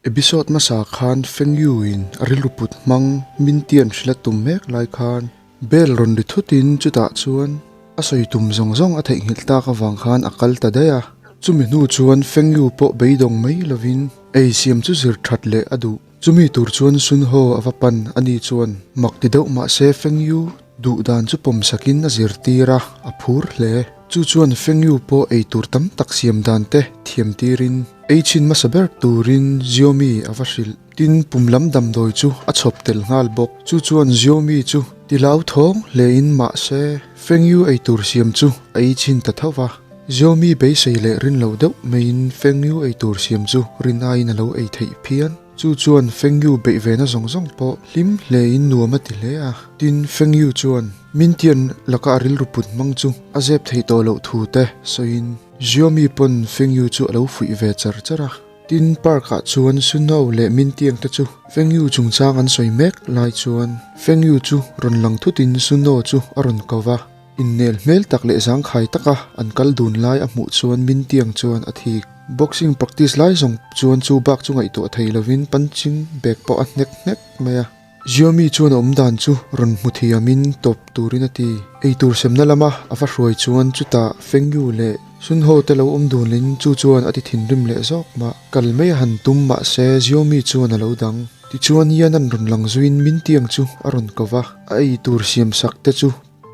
Episode hmasa khan Feng Yu in a rilru put hmang min tian hrilh a tum mek lai khan bell rawn ri thut in chutah chuan a sawi tum zawng zawng a theihnghilh tak avang khan a kal ta daih a. Chumi hnu chuan Feng Yu pawh beidawng mai lovin ei siam chu zir that leh a duh. Chumi tur chuan Sun Ho a va pan a ni chuan mak ti deuh mahse Feng Yu duh dan chu pawm sakin a zirtir a, a phur hle. Chu chuan Feng Yu pawh ei tur tam tak siam dan te thiam tirin ei chhin hmasa ber turin Xiaomi a va hrilh. Tin, pum lam damdawi chu a chhawp tel nghal bawk. Chu chuan Xiaomi chu ti lau thawng hlein mahse Feng Yu ei tur siam chu a ei chhin ta tho va. Xiaomi beisei leh rin lo deuh maiin Feng Yu ei tur siam chu rin aiin a lo ei theih phian. Chu chuan Feng Yu beih ve na zawng zawng pawh hlim hlein nuam a ti hle a. Tin, Feng Yu chuan Mintian laka a rilru put hmang chu a zep theih tawh loh thu te sawiin Xiaomi pawn Feng Yu chu a lo fuih ve char char a. Tin, park ah chuan Suno leh Mintiang te chu Feng Yu chungchang an sawi mek lai chuan Feng Yu chu rawn lang thutin Suno chu a rawn ko va. Innel hmel tak leh zangkhai taka an kal dun lai a hmuh chuan Mintiang chuan a thik. Boxing practice lai zawng chuan chu bak chu ngaihtuah thei lovin punching bag pawh a hnek hnek mai a. Xiaomi chuan a awm dan chu rawn hmu thiamin tawp turin a ti. Eitur semna lama a va hruai chuan chutah Feng Yu leh Sun Ho te lo awm dunlin chu chuan a ti thinrim leh zawk mah. Kal mai a han tum mahse Xiaomi chuan a lo dang. Tichuan Yan an rawn lang zuiin Mintiang chu a rawn ko va, a eitur siamsak te chu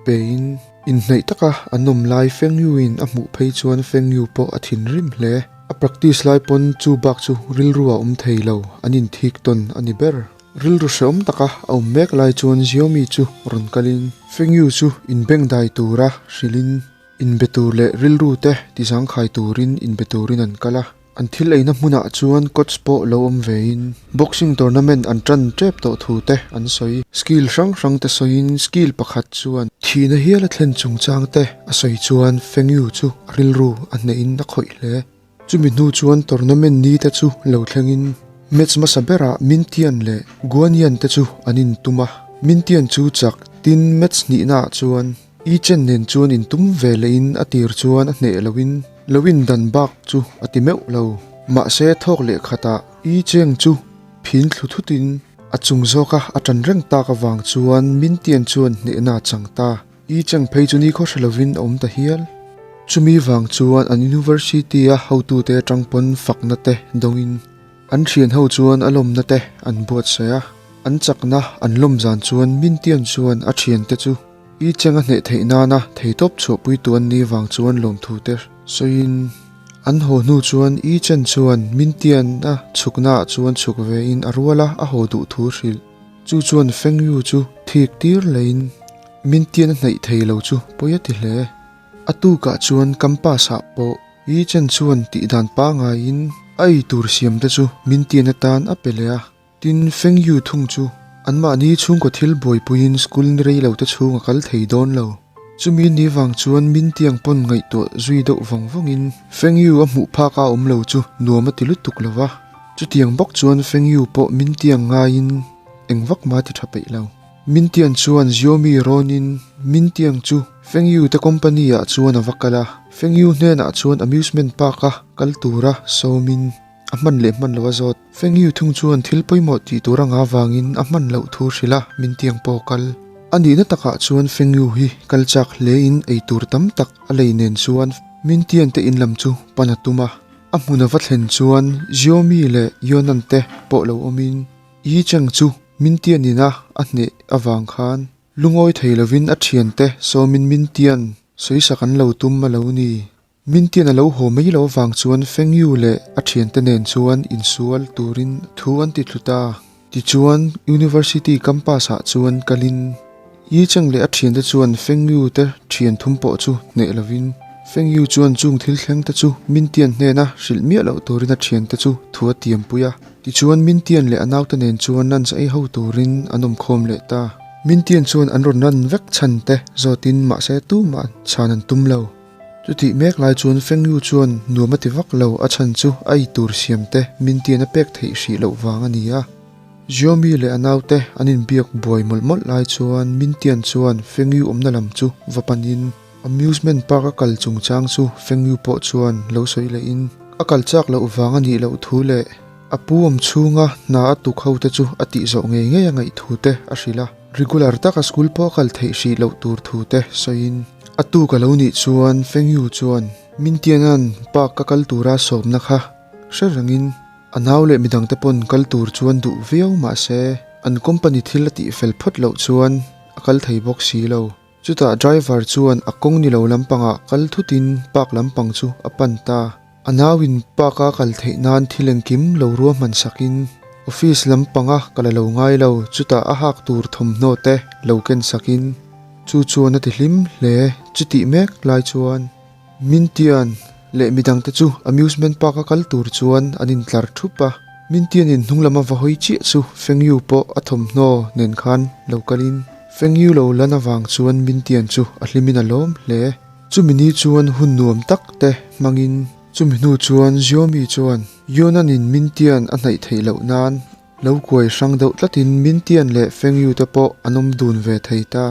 pein inhnaih taka an awm lai Feng Yu in a hmuh phei chuan Feng Yu pawh a thinrim hle. A practice lai pawn chu bak chu rilru a awm thei lo, an inthik tawn a ni ber. Rilru hreawm taka a awm mek lai chuan Xiaomi chu rawn kalin Feng Yu chu inbengdai tura hrilhin inbe tur leh rilru te tizangkhai turin inbe turin an kal a. An thil eina hmunah chuan coach pawh lo awm vein boxing tournament an tan tep tawh thu te an sawi. Skill hrang hrang te sawiin skill pakhat chuan thihna hial a thlen chungchang te a sawi chuan Feng Yu chu a rilru a hnehin a khawih hle. Chumi hnu chuan tournament ni te chu lo thlengin match hmasa berah Mintian leh Guanian te chu an intum a, Mintian chu chak tin match hnihnaah chuan I Chen nen chuan intum ve lehin a tir chuan a hneh loin lo indan bak chu a ti meuh lo. Mahse thawk leh khatah I Cheng chu phin thlu thutin a chung zawka a tan reng tak avang chuan Mintian chuan hnehna a chang ta. I Cheng phei chu nikhaw hre lovin a awm ta hial. Chumi vang chuan an university a hotute atang pawn fakna te dawngin an thian ho chuan a lawmna te an buatsaih a, an chakna an lawm zan chuan Mintian chuan a thiante chu I Cheng a hneh theih nana theitawp chhuahpui tu an ni vang chuan lawmthu te sawiin an haw hnu chuan I Chen chuan Mintian a chhukna ah chuan chhuk vein a ruala a haw duh thu hrilh. Chu chuan Feng Yu chu thik tir leiin min tian a hnaih thei lo chu pawi a ti hle. A tukah chuan campus ah pawh Yi Chen chuan tih dan pangaiin a ei tur siam te chu min tian atan a pe leh a. Tin, Feng Yu thung chu anmahni chhungkaw thil buaipuiin school ni rei lo te chhung a kal thei dawn lo. Chumi ni vang chuan min tiang pawn ngaihtuah zui deuh vawng vawngin Feng Yu a hmuh phak a awm lo chu nuam a ti lutuk lo va. Chutiang bawk chuan Feng Yu pawh min tiang ngaiin eng vak mah ti tha peih lo. Min tiang chuan Xiaomi rawnin min tiang chu Feng Yu te company ah chuan a va kal a. Feng Yu hnenah chuan amusement park a kal tura sawmin a hman leh hman lo a zawt. Feng Yu thung chuan thil pawimawh tih tur anga vangin a hman loh thu hrilh a min tiang pawh kal. A nihna takah chuan Feng Yu hi kal chak hlein ei tur tam tak a lei nen chuan min tian te in lam chu pan a tum a. A hmun a va thlen chuan Xiaomi leh Yonan te pawh lo awmin Yi Cheng chu Mintian ina a hneh avang khan lungawi thei lovin a thiante sawmin Mintian sawisak an lo tum a lo ni. Mintian a lo haw mai lo avang chuan Feng Yu leh a thiante nen chuan insual turin thu an ti thlu ta. Tichuan University campus ah chuan kalin Yi Cheng leh a thiante chuan Feng Yu te thian thum pawh chu hneh lovin Feng Yu chuan chung thil thleng te chu Mintian hnena hrilh miah loh turin a thiante chu thu a tiam pui a. Tichuan Mintian leh a naute nen chuan lunch ei ho turin an awm khawm leh ta. Mintian chuan an rawn run vek chhan te zawtin mahse tumah chhan an tum lo. Chutih mek lai chuan Feng Yu chuan nuam a ti vak lo, a chhan chu a ei tur siam te min tian a pek theih hrih loh vang a ni a. Xiaomi leh a naute an inbiak buai mawlh mawlh lai chuan min tian chuan Feng Yu awmna lam chu va panin amusement park a kal chungchang chu Feng Yu pawh chuan lo sawi lehin a kal chak loh vang a nih loh thu leh. A pu awm chhunga hna a tuk ho te chu a tih zawh ngei ngei a ngaih thu te a hrilh a. Regular taka school pawh a kal theih hrih loh tur thu te sawiin a tuk a lo nih chuan Feng Yu chuan Mintiana'n park a kal tura sawmna kha hre rengin a nau leh midangte pawn kal tur chuan duh viau mahse an company thil a tih fel phawt loh chuan a kal thei bawk si lo. Chutah driver chuan a kawng ni lo lampangah kal thutin park lampang chu a pan ta. A nauin park a kal theih nan thil engkim lo ruahman sakin office lampanga kal a lo ngai lo, chutah a hak tur thawmhnaw te lo ken sakin chu chuan a ti hlim hle. Chutih mek lai chuan Mintian leh midangte chu amusement park a kal tur chuan an intlar thup a. Mintianin hnung lama va hawi chiah chu Fengyu pawh a thawmhnaw nen khan lo kalin Fengyu lo lan avang chuan Mintian chu a hlimin a lawm hle. Chumi ni chuan hun nuam tak te hmangin chumi hnu chuan Xiaomi chuan Yonanin Mintian a hnaih theih loh nan lo kuai hrang deuh tlatin Mintian leh Fengyu te pawh an awm dun ve thei ta.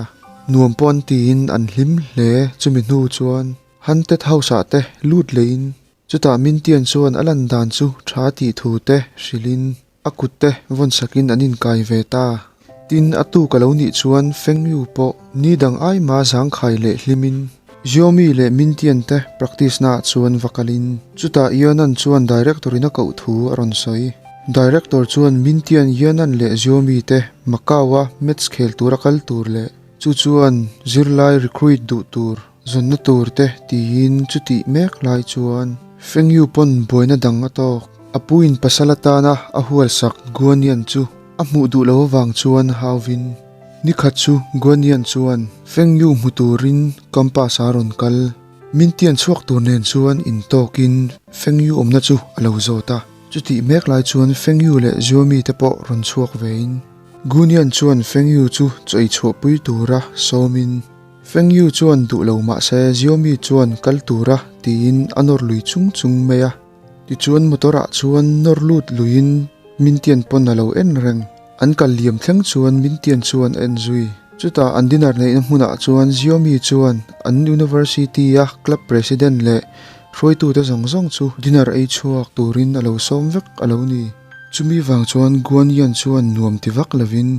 Nuam pawh an tiin an hlim hle chumi hnu chuan Haunted House ah te lut leiin chutah Mintian chuan a lan dan chu tha tih thu te hrilhin A kut te vawn sakin an inkai ve ta. Tin, a tuk a lo nih chuan Feng Yu pawh ni dang ai ma zangkhai leh hlimin Xiaomi leh Mintian te practice naah chuan va kalin chutah Yonan chuan director in a koh thu a rawn sawi. Director chuan Mintian, Yonan leh Xiaomi te Macau a match khel tura kal tur leh chu chuan zirlai recruit duh tur zawnna tur te tiin chutih mek lai chuan Feng Yu pawn buaina dang a tawk. A puin pasal atana a hualsak Guanian chu a hmuh duh lo avang chuan hauvin nikhat chu Guanian chuan Feng Yu hmu turin campus a rawn kal. Mintian chhuak tur nen chuan intawkin Feng Yu awmna chu a lo zawt a. Chutih mek lai chuan Feng Yu leh Xiaomi te pawh rawn chhuak vein Guanian chuan Feng Yu chu chaw ei chhuahpui tura sawmin Feng Yu chuan duh lo mahse Xiaomi chuan kal tura tiin a nawr lui chung chung mai a. Tichuan motor ah chuan nawr lut luiin Mintian pawn a lo en reng. An kal liam thleng chuan Mintian chuan a en zui. Chutah an dinner neihna hmunah chuan Xiaomi chuan an university a club president leh hruaitute zawng zawng chu dinner ei chhuak turin a lo sawm vek a lo ni. Chumi vang chuan Guan Yan chuan nuam ti vak lovin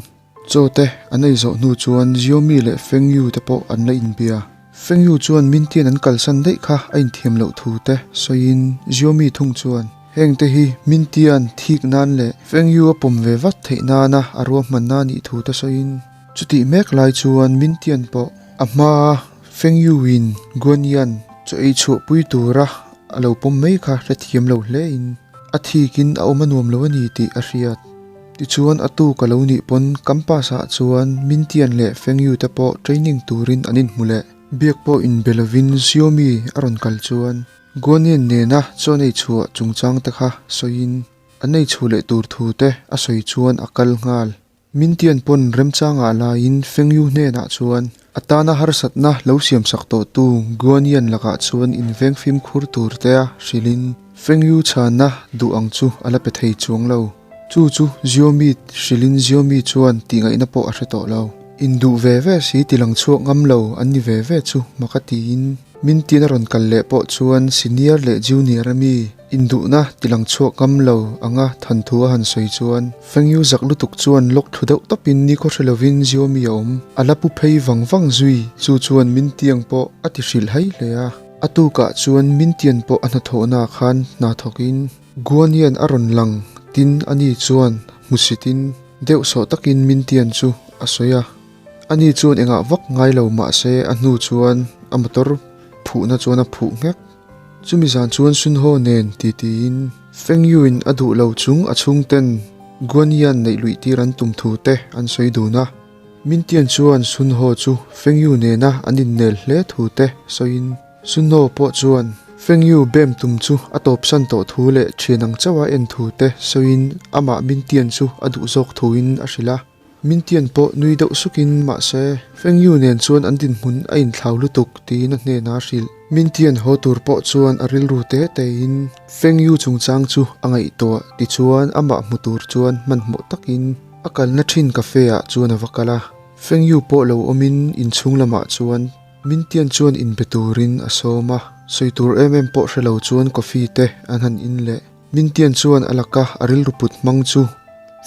Chaw te an ei zawh hnu chuan Xiaomi leh Feng Yu te pawh an la inbia. Feng Yu chuan Mintian an kalsan daih kha a inthiam loh thu te sawiin Xiaomi thung chuan heng te hi Mintian thik nan leh Feng Yu a pawm ve vat theih nana a ruahmanna a nih thu te sawiin chutih mek lai chuan Mintian pawh a hmaa Feng Yu in Guan Yan chaw ei chhuahpui tura a lo pawm mai kha hrethiam lo hlein a thikin a awm a nuam lo a ni tih a hriat. Tichuan a tuk a lo nih pawn campus ah chuan Mintian leh Fengyu te pawh training turin an inhmu leh. Biak pawh inbe lovin Xiaomi a rawn kal chuan Guanyin nena chaw nei chhuah chungchang te kha sawiin an nei chhuh leh tur thu te a sawi chuan a kal nghal. Mintian pawn remchangah laiin Fengyu hnenah chuan a tana harsatna lo siamsak tawhtu Guanyin lakah chuan inveng fimkhur tur te a hrilhin Fengyu chhanna duh ang chu a la pe thei chuang lo. Chu chu Xiaomi hrilhin Xiaomi chuan tihngaihna pawh a hre tawh lo. Induh ve ve si ti lang chhuak ngam lo an ni ve ve chu maka tiin Mintin a rawn kal leh pawh chuan senior leh junior a mi induhna ti lang chhuak ngam lo anga thanthu a han sawi chuan Fengyu zak lutuk chuan lawk thlu deuh tawpin nikhaw hre lovin Xiaomi a awm. A la pu phei vang vang zui chu chuan Mintiang pawh a ti hrilh hai hle a. A tukah chuan Mintian pawh a hnathawhnaah khan hna thawkin Guanian a rawn lang tin ani chuan hmusitin deuh sawh takin Mintian chu a sawi a. Ani chuan engah vak ngai lo mahse a hnu chuan a motor phuhna chuan a phuh nghek. Chumi zan chuan Sunho nen titiin Fengyuin a duh lo chung a chhungten Guanian neih luih tir an tum thu te an sawi dun a. Mintian chuan Sunho chu Fengyu nena an innel hle thu te sawiin Sunho pawh chuan Fengyu bem tum chu a tawpsan tawh thu leh thian ang chauha en thu te sawiin amah Mintian chu a duh zawk thuin a hrilh a. Mintian pawh nui deuh sukin mahse Fengyu nen chuan an dinhmun a inthlau lutuk tiin a hnenah a hrilh. Mintian haw tur pawh chuan a rilru te tein Fengyu chungchang chu a ngaihtuah tichuan amah hmu tur chuan hmanhmawh takin A kalna thin cafe ah chuan a va kal a, Feng Yu pawh lo awmin inchhung lamah chuan Mintian chuan inbe turin a sawm a, sawi tur em em pawh hre lo chuan coffee te an han in leh. Mintian chuan a laka a rilru put hmang chu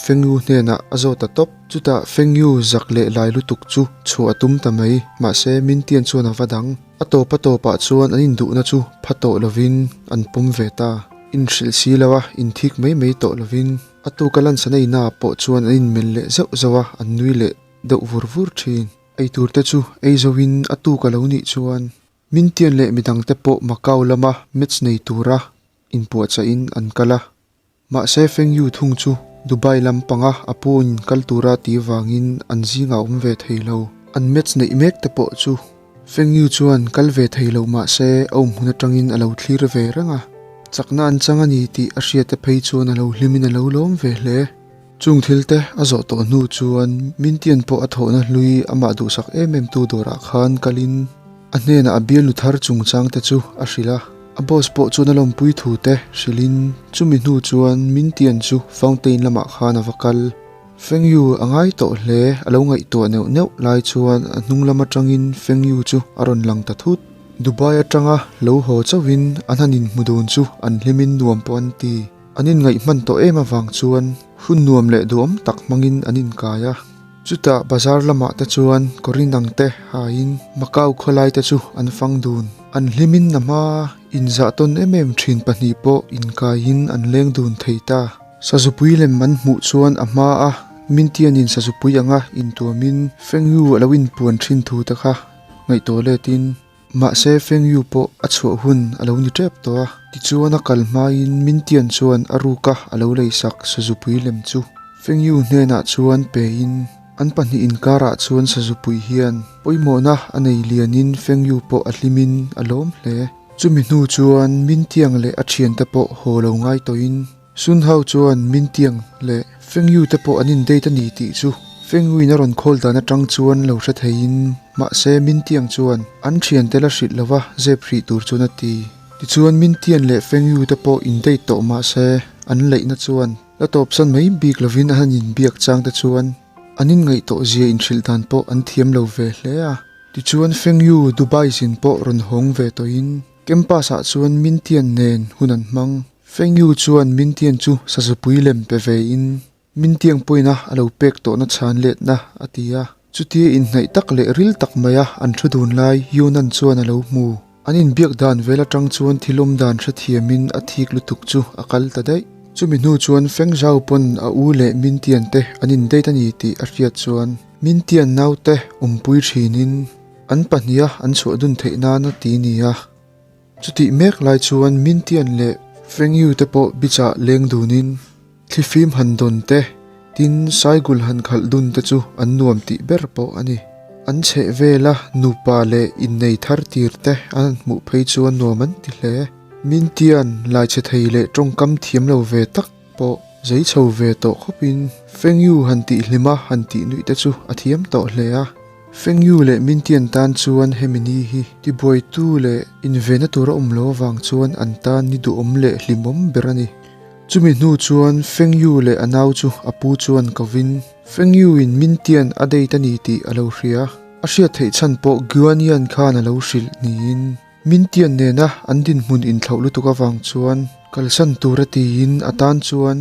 Feng Yu hnenah a zawt ta tawp. Chutah Feng Yu zak leh lai lutuk chu chhuah a tum ta mai. Mahse, Mintian chuan a va dang. A tawp a tawpah chuan an induhna chu pha tawh lovin an pawm ve ta. Inhrilh si lo a, inthik mai mai tawh lovin a tuka lansa neihnaah pawh chuan an inmelh leh zeuh zeuh a, an nui leh deuh vur vur thin. Eitur te chu ei zoin a tuk a lo nih chuan Mintian leh midangte pawh Macau lama match nei tura inpuahchah-in an kal a. Mahse Feng Yu thung chu Dubai lam panga a pu in kal tura ti vangin an zingah awm ve thei lo. An match neih mek te pawh chu Feng Yu chuan kal ve thei lo mahse a awm hun atangin a lo thlir ve reng a. Chakna an chang a ni tih a hriate phei chuan a lo hlimin a lo lawm ve hle. Chung thil te a zawh tawh hnu chuan Mintian pawh a thawhna hlui amah duhsak em em tu dawrah khan kalin a hnenah a bialnu thar chungchang te chu a hrilh a. A boss pawh chuan a lawmpui thu te hrilhin chumi hnu chuan Mintian chu fountain lamah khan a va kal. Feng Yu a ngai tawh hle a lo ngaihtuah neuh neuh lai chuan a hnung lam atangin Feng Yu chu a rawn lang ta thut. Dubai atanga lo haw chauhin an han inhmu dun chu an hlimin nuam pawh an ti. An inngaih hman tawh em avang chuan hun nuam leh duhawm tak hmangin an inkai a. Chutah bazar lamah te chuan kawr inang te haiin Macau khawlai te chu an fang dun. An hlimin a hma inzah tawn em em thin pahnih pawh inkaiin an leng dun thei ta. Sazupui lem an hmuh chuan a hma a Mintianin sazupui anga intuamin Fengyu a lo inpuan thin thu te kha ngaihtuah letin Mahse Feng Yu pawh a chhuah hun a lo ni tep tawh a, tichuan a kal hmain Mintian chuan a ruka a lo leisak Sazupui lem chu Feng Yu hnenah chuan pein an pahnih inkarah chuan Sazupui hian pawimawhna a nei lianin Feng Yu pawh a hlimin a lawm hle. Chumi hnu chuan Mintiang leh a thiante pawh haw lo ngai tawhin Sun Hao chuan Mintiang leh Feng Yu te pawh an in date a ni tih chu Feng Yu in a rawn call dan atang chuan lo hre theiin mahse Mintiang chuan an thiante la hrilh lova zep hrih tur chuan a ti. Tichuan Mintian leh Feng Yu te pawh in date tawh mahse an leihna chuan la tawpsan mai bik lovin an han inbiak chang te chuan an inngaih tawh zia inhrilh dan pawh an thiam lo ve hle a. Tichuan Feng Yu Dubai zin pawh rawn hawng ve tawhin Campus ah chuan Mintian nen hun an hmang. Feng Yu chuan Mintian chu sazupui lem pe ve in Mintiang pawina a lo pek tawhna chhan letna a ti a. Chutia inhnaih tak leh ril tak maia an thu dun lai Yunan chuan a lo hmu. An inbiak dan vel atang chuan thil awm dan hrethiamin a thik lutuk chu a kal ta daih. Chumi hnu chuan Feng Zhao pawn a u leh Mintian te an indate a ni tih a hriat chuan Mintian naute awmpui thinin an pahniha an chhuah dun theih nana ti nia. Chutih mek lai chuan Mintian leh Feng Yu te pawh beach ah leng dunin thlifim han dawn te, tin saigul han khalh dun te chu an nuam tih ber pawh a ni. An chheh vela nupa leh innei thar tir te an han hmuh phei chuan nuam an ti hle. Mintian lai chhe thei leh tawngkam thiam lo ve tak pawh zei chho ve tawh khawpin Feng Yu han tih hlima han tih nuih te chu a thiam tawh hle a. Feng Yu leh Mintian tan chuan hemi ni hi tibuaitu leh invenna tur a awm lo avang chuan an tan ni duhawm leh hlimawm ber a ni. Chumi hnu chuan Feng Yu leh a nau chu a pu chuan kovin Feng Yu in Mintian a date a ni tih a lo hria. A hriat theih chhan pawh Guan Yan khan a lo hrilh niin Mintian nena an dinhmun inthlauh lutuk avang chuan kalsan tura tiin a tan chuan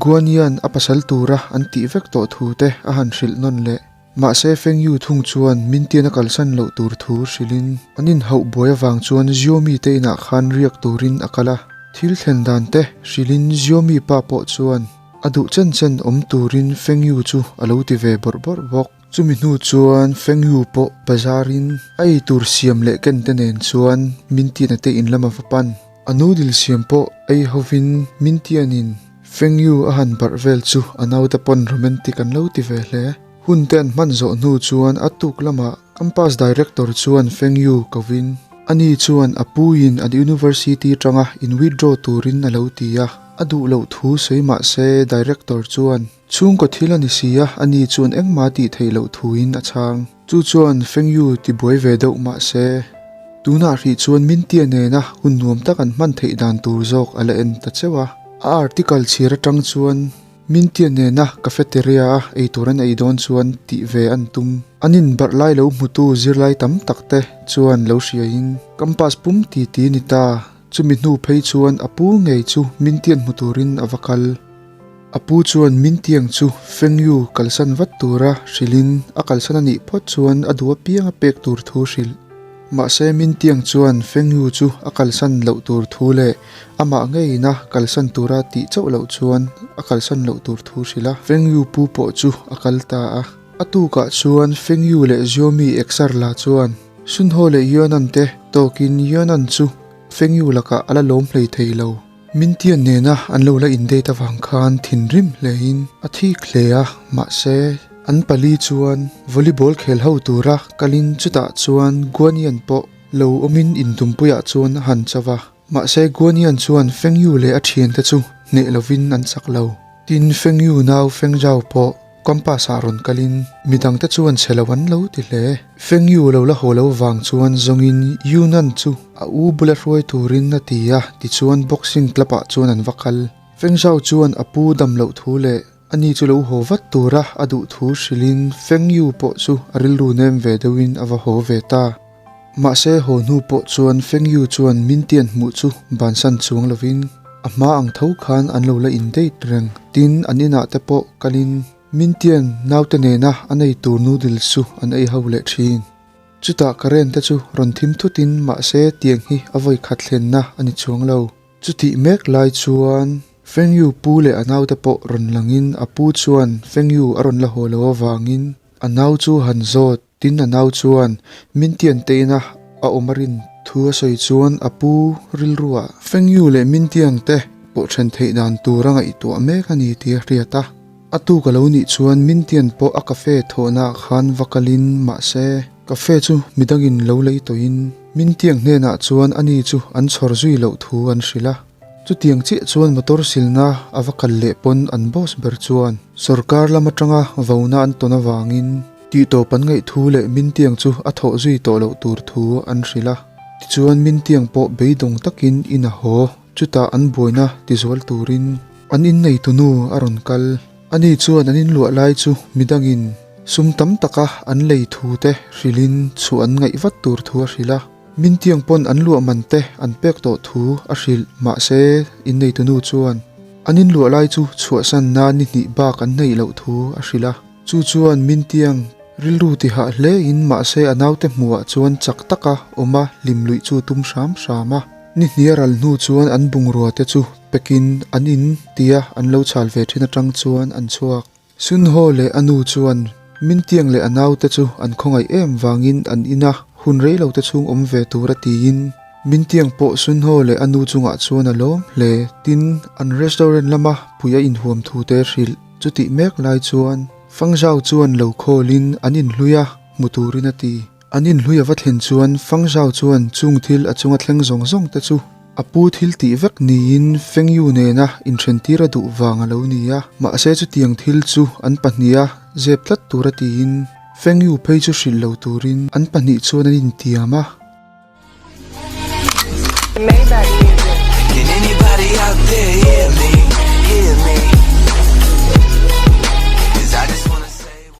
Guan Yan a pasal tura an tih vek tawh thu te a han hrilh nawn leh. Mahse Feng Yu thung chuan Mintian a kalsan loh tur thu hrilhin an inhauh buai avang chuan Xiaomi te inah khan riak turin a kal a. Thil thlen dan te hrilhin Xiaomi pa pawh chuan a duh chen chen awm turin Feng Yu chu a lo ti ve bawrh bawrh bawk. Chumi hnu chuan Feng Yu pawh bazarin a eitur siam leh ken te nen chuan Mintian-a te in lam a va pan. A noodle siam pawh ei hovin Mintianin Feng Yu a han barh vel chu a naute pawn romantic an lo ti ve hle. Hun te an hman zawh hnu chuan a tuk lamah campus director chuan Feng Yu kovin ani chuan a puiin an university tanga in withdraw turin a lo ti a, a duh loh thu sawi mah se director chuan chhungkaw thil a ni si a, ani chuan engmah tih theih loh thuin a chhang. Chu chuan Feng Yu ti buai ve deuh mah se, tunah hrih chuan Mintia nena hun nuam tak an hman theih dan tur zawk a la en ta cheuh a. A article chhir atang chuan Mintia nena cafeteria a eitur an ei dawn chuan tih ve an tum. An inbarh lai lo hmutu zirlai tam tak te chuan lo hriain campus pum ti ti ni ta. Chumi hnu phei chuan a pu ngei chu Mintian hmu turin a va kal. A pu chuan Mintiang chu Feng Yu kalsan vat tura hrilhin a kalsan a nih phawt chuan a duh apiang a pek tur thu hrilh. Mahse Mintiang chuan Feng Yu chu a kalsan loh tur thu leh amah ngeiin a kalsan tura tih chauh loh chuan a kalsan loh tur thu hrilh a. Feng Yu pu pawh chu a kal ta a. A tukah chuan Feng Yu leh Xiaomi exer la chuan Sun Ho leh Yuanan te tawkin Yuanan chu Feng Yu lakah a la lawm hlei thei lo. Mintian nena an lo la indate avang khan thinrim hlein a thik hle a, mahse an pali chuan volleyball khel ho tura kalin chutah chuan Guanian pawh lo awmin intumpuiah chuan a han cho va. Mahse Guanian chuan Feng Yu leh a thiante chu hneh lovin an chak lo. Tin, Feng Yu nau Feng Zhao pawh Compass ah rawn kalin midangte chuan chhe lo an lo ti hle. Feng Yu lo la haw lo vang chuan zawngin Yu Nan chu a u bula hruai turin a ti a, tichuan boxing club ah chuan an va kal. Feng Zhao chuan a pu dam loh thu leh ani chu lo haw vat tura a duh thu hrilhin Feng Yu pawh chu a rilru nem ve deuhin a va haw ve ta. Mahse haw hnu pawh chuan Feng Yu chuan Mintian hmuh chu bansan chuang lovin a hma ang tho khan an lo la in date reng. Tin, an inah te pawh kalin Mintian naute nena a nei tur noodles chu an ei ho leh thin. Chutah current te chu rawn thim thutin mahse tiang hi a vawi khat thlenna a ni chuang lo. Chutih mek lai chuan Feng Yu pu leh a naute pawh rawn langin a pu chuan Feng Yu a rawn la haw lo avangin a nau chu han zawt. Tin a nau chuan min tian teina a awm a rin thu a sawi chuan a pu rilruah Feng Yu leh min tiang te pawh then theih dan tur a ngaihtuah mek a ni tih a hriat a. A tuk a lo nih chuan min tian pawh a cafe thawhnaah khan va kalin mahse cafe chu midangin lo lei tawhin min tiang hnenah chuan ani chu an chhawr zui loh thu an hrilh a. Chutiang chiah chuan motor silna a va kal leh pawn an boss ber chuan sorkar lam atanga vona an tawn avangin Tihtawp an ngaih thu leh Mintiang chu a thawh zui tawh loh tur thu an hrilh a. Tichuan Mintiang pawh beidawng takin in a haw, chutah an buaina tizual turin an inneitu nu a rawn kal. Ani chuan an inluah lai chu midangin sum tam taka an lei thu te hrilhin chhuah an ngaih vat tur thu a hrilh a. Mintiang pawn an luah man te an pek tawh thu a hrilh mahse inneitu nu chuan an inluah lai chu chhuahsan nan ni hnih bak an neih loh thu a hrilh a. Chu chuan Mintiang rilru ti hah hle in mahse a naute hmuhah chuan chak taka awm a hlim luih chu tum hram hram a. Ni hnia ral hnu chuan an bungrua te chu pekin an in tia an lo chhal ve thin atang chuan an chhuak. Sunho leh a nu chuan Mintiang leh a naute chu an khawngaih em vangin an ina hun reilo te chhung awm ve tur a tiin Mintiang pawh Sunho leh a nu chungah chuan a lawm hle. Tin, an restaurant lama pui a inhuam thu te hrilh. Chutih mek lai chuan Fang Zhao chuan lo khawlin an inhlui a, hmu turin a ti. An inhlui a va thlen chuan Fang Zhao chuan chung thil a chunga thleng zawng zawng te chu a pu thil tih vek niin Feng Yu nena inthentir a duh vang a lo ni a. Mahse chutiang thil chu an pahniha zep tlat tur a tiin Feng Yu phei chu hrilh lo turin an pahnih chuan an intiam a. Maybach music.